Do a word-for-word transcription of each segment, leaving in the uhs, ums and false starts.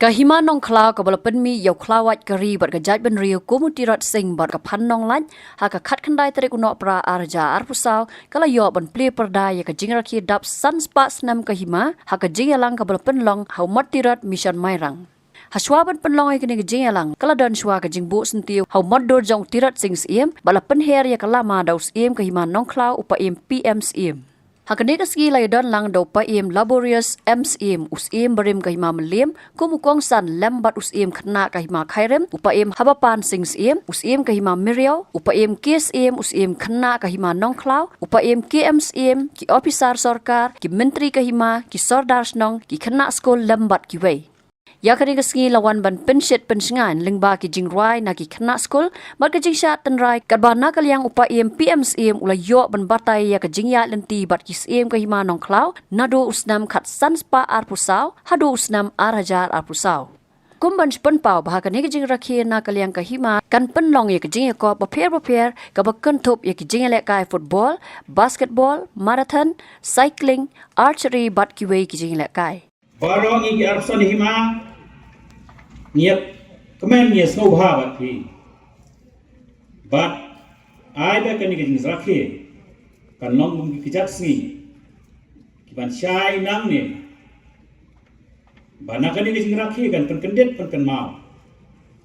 Ka Hima Nongkhlaw kaba la pynmih ïa u Khlawait ka ri bad ka jaitbynriew kum u Tirot Sing bad ka Phan Nonglait, ha ka khatkhyndai tarik u Nohprah ar hajar arphew saw, ka la ïoh ban plie pyrda ïa ka jingrakhe dap san spah snem ka hima ha ka jingïalang kaba la pynlong ha u Mot Tirot Mission Mairang. Hashwa ban pynlong ïa kane ka jingïalang, ka la don shwa ka jingbuh syntiew ha u mot dur jong u Tirot Sing Syiem bad la pynher ïa ka lama da u Syiem ka Hima Nongkhlaw, u Paiem P M Syiem. Ha kane ka sngi la ïadon lang da u Paiem Laborious M Syiem, u Syiem barim ka Hima Mylliem, kum u kongsan lem bad u Syiem khynnah ka Hima Khyrim, u Paiem Habapan Sing Syiem, u Syiem ka Hima Myriaw, u Paiem K Syiem, u Syiem khynnah ka Hima Nongkhlaw, u Paiem K M Syiem, ki ophisar sorkar, ki myntri ka hima, ki sordar shnong, ki khynnah skul lem bad kiwei. Ïa kane ka sngi la wan ban pynshit pynshngaiñ lyngba ki jingrwai na ki khynnah skul bad ka jingshad tynrai, katba na ka liang u Paiem P M Syiem u la ïoh ban batai ïa ka jingïaid lynti bad ki Syiem ka Hima Nongkhlaw naduh u snem khatsan spah arphew saw haduh u snem ar hajar arphew saw. Kum ban pynpaw ba ha kane ka jingrakhe na ka liang ka hima kan pynlong ïa ka jingïakop bapher bapher kaba kynthup ïa ki jingïalehkai football, basketball, marathon, cycling, archery bad kiwei ki jingïalehkai. Baroh ngi ki arphew san hima ngi ïa kmen, ngi ïa sngewbha bad phi. Bad ai ba kane ka jingrakhe kan long kum ki kjat sngi kiban shai nangne. Ba na kane ka jingrakhe kan pynkyndit pynkynmaw,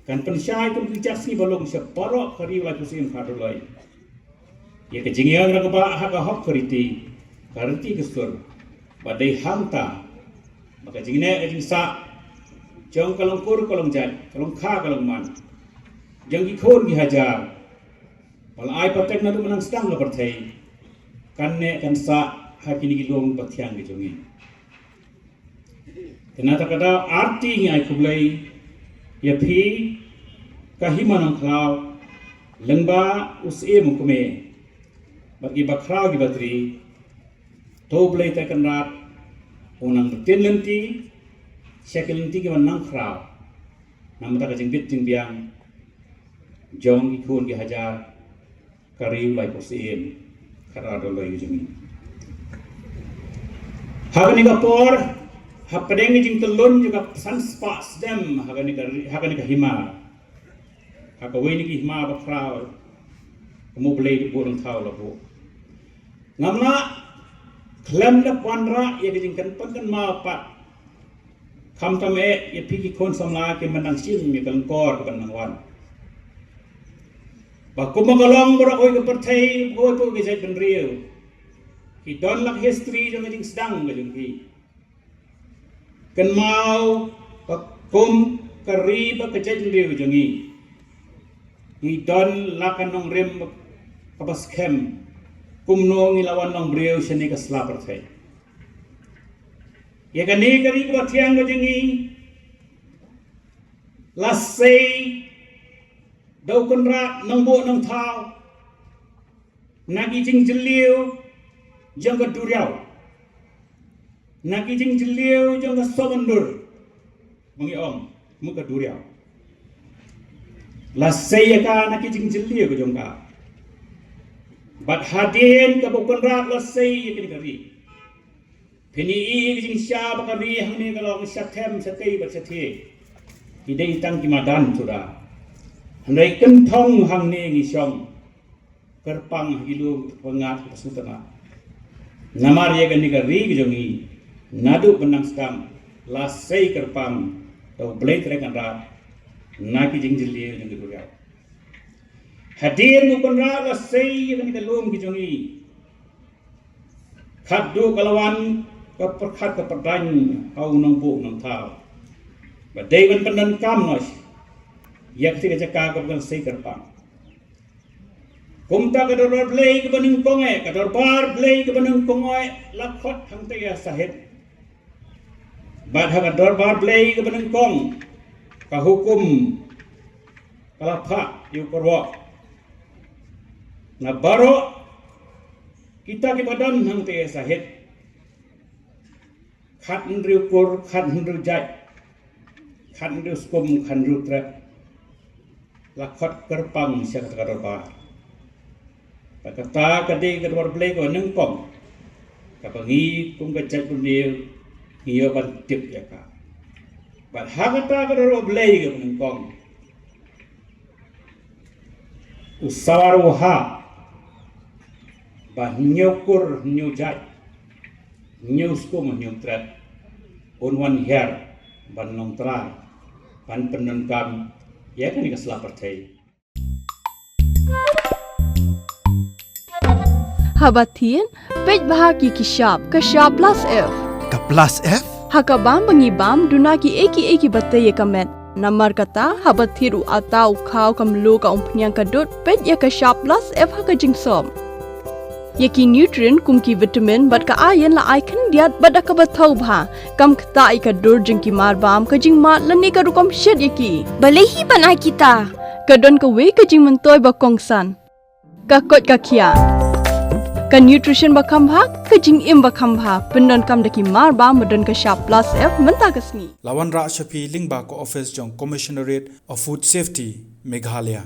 kan pynshai kum ki kjat sngi ba long sha baroh ka ri u Laipusing Khardulloi ïa ka jingïalang rangbah ha ka hok ka riti, ka riti ka sur. Ba dei hangta ba ka jingneh ka jingsah jong ka long kur ka long jait, ka long kha ka long man, jong ki khun ki hajar ba la ai pateng naduh mynhynnin sdang ka pyrthei kan neh kan sah ha kine ki lum bathiang ki jong ngi. Te na kata ka daw arti ngi ai khublei ïa phi ka Hima Nongkhlaw lyngba u Syiem u Kmie bad ki bakhraw ki batri. To U Blei Trai Kynrad u nang btin lynti sha ki lynti kiban nang khraw na ka bynta ka jingbit jingbiang jong ki khun ki hajar ka ri u Laipusing Khardulloi jong ngi. Ha kane ka por, hapdeng ka jingtyllun jong ka san spah snem ha kane ka ri, ha kane ka hima, ha kawei na ki hima bakhraw kum U Blei U Nongthaw u la buh, ngam lah khlem da wanrah ïa ka jingkynmaw pat, khamtam eh ïa phi ki khun samla kiban nang shim ïa ka lyngkor kaban nang wan. Ba kum ka long baroh kawei ka pyrthei, baroh kawei ka jaitbynriew, ki don la ka history jong ka jingsdang ka jong ki. Kynmaw ba kum ka ri bad ka jaitbynriew jong ngi, ngi don la ka nongrim kaba skhem kumno ngi la wan long briew shane ka sla pyrthei. Ïa kane ka ri kaba thiang ka jong ngi la sei da u Kynrad Nongbuh Nongthaw na ki jingjylliew jong ka duriaw, na ki jingjylliew jong ka Sohmyndur, ba ngi ong mut ka duriaw. La sei ïa ka na ki jingjylliew ka jong ka. Bad hadien kaba u Kynrad la sei ïa kane ka ri, phin ïohi ka jingshisha ba ka ri hangne ka long shathem shatei bad shathie. Ki dei tang ki madan suda. Hynrei kynthong hangne ngi shong kyrpang ha ki lum ki pyngngad ki pynsngewtynnat. Namar ïa kane ka ri ka jong ngi naduh mynhynnin sdang la sei kyrpang da U Blei Trai Kynrad na ki jingjylliew jong ka duriaw. Hadien u Kynrad la sei ïa kane ka lum ka jong ngi, khadduh ka la wan ka pyrkhat ka pyrdaiñ ha u Nongbuh Nongthaw ba dei ban pyndonkam noh ïa kata ka jaka kaba kan sei kyrpang. Kumta ka dorbar Blei kaba nyngkong eh, ka dorbar Blei kaba nyngkong eh la khot hangta ïa Sahit. Bad ha ka dorbar Blei kaba nyngkong ka hukum ka la phah ïa u kyrwoh na baroh kita kiba don hangta ïa Sahit. Khathynriew kur, khathynriew jait, khathynriew skum, khathynriew trep la khot kyrpang sha kata ka dorbar. Bad kata ka dei ka dorbar Blei kaba nyngkong kaba ngi kum ka jaitbynriew ngi ïoh ban tip ïa ka. Bad ha kata ka dur U Blei ka nyngkong, u Sawar u ha ba hynñiew kur hynñiew jait, hynñiew skum hynñiew tret, un wan hiar ban long trai, ban pyndonkam ïa kane ka sla pyrthei. Haba thied, peit bha ki ki shap, ka shap plus F. Ka plus F? Ha ka bam ba ngi bam, duna ki ei ki ei ki ba tei ïa ka met. Namar kata, haba thied u ata, u khaw, ka mluh, ka umphniang, ka dud, peit ïa ka shap plus F ha ka jingsop. Ïa ki nutrient kum ki vitamin bad ka iron la ai khyndiat bad da kaba thaw bha. Kam ktah ïa ka dur jong ki mar bam, ka jingmad lane ka rukom shet ïa ki. Balei hi ban ai kita? Ka don kawei ka jingmyntoi ba kongsan. Ka koit ka khiah. Ka nutrition ba kham bha, ka jingim ba kham bha. Pyndonkam da ki mar bam ba don ka shap plus F mynta ka sngi. La wanrah sha phi lyngba ka office jong Commissionerate of Food Safety, Meghalaya.